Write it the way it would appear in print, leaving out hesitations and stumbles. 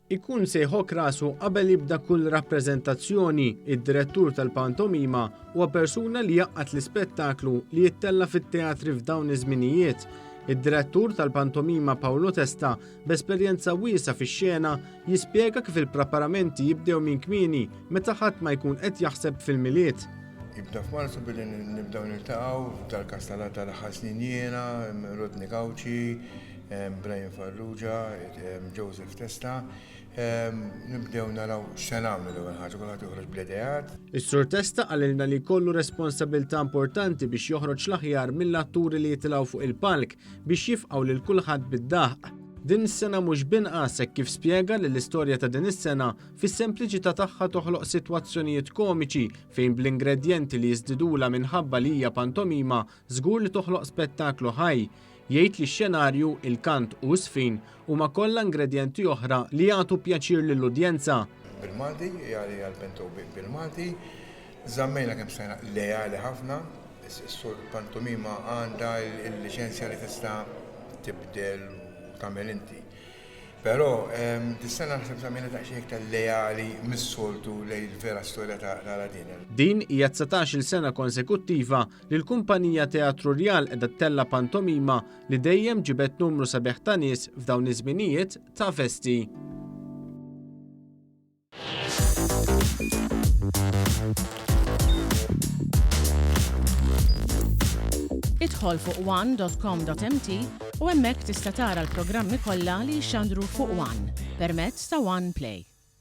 Ikun se jħokk rasu qabel jibda kull rappreżentazzjoni, id-direttur tal-pantomima huwa persuna li jgħaqqad l-ispettaklu li jittella' fit-teatri f'dawn iż-żminijiet. Id-direttur tal-pantomima Paolo Testa, b'esperjenza wiesgħa fix-xena, jispjega kif il-preparamenti jibdew minn kmieni meta ħadd ma jkun qed jaħseb fil-Milied. Jibda f'Marzu billi nibdew niltaqgħu, f'dal-każ tal-aħħar snin jiena, Rodney Gauci, Brian Farrugia, Joseph Testa. Nibdew naraw x'se nagħmlu l-ewwel ħaġa, kulħadd joħroġ bl-ideat. Is-Sur Testa qalilna li jkollu responsabilità importanti biex joħroġ l-aħjar mill-atturi li jitilgħu fuq il-palk biex jifqgħu lil kulħadd bid-daħq. Din is-sena mhux b'inqas hekk kif spjega li l-istorja ta' din is-sena fis-sempliċità tagħha toħloq sitwazzjonijiet komiċi fejn bl-ingredjenti li jiżdidulha minħabba li hija pantomima żgur li toħloq spettaklu ħaj. Jgħid li x-xenarju, il-kant u ż-żfin huma kollha ingredjenti oħra li jagħtu pjaċir lill-udjenza. Bil-Malti, hija l-pento bil-Malti. Żammejna kemm stajna leali ħafna. Is-pantomima għandha l-liċenzja li tista' tibdel u tagħmel inti. Però dis-sena naħseb żammejna daqsxejn iktar leali mis-soltu lejn il-vera storja ta' Aladdin. Din hija d-dsatax-il sena konsekuttiva li l-kumpanija Teatru Rjal qiegħda ttella' pantomima li dejjem ġibed numru sabiħ ta' nies f'dawn iż-żminijiet ta' festi. Idħol fuq one.com.mt u hemmhekk tista' tara l-programmi kollha li jixxandru fuq One permezz ta' One Play.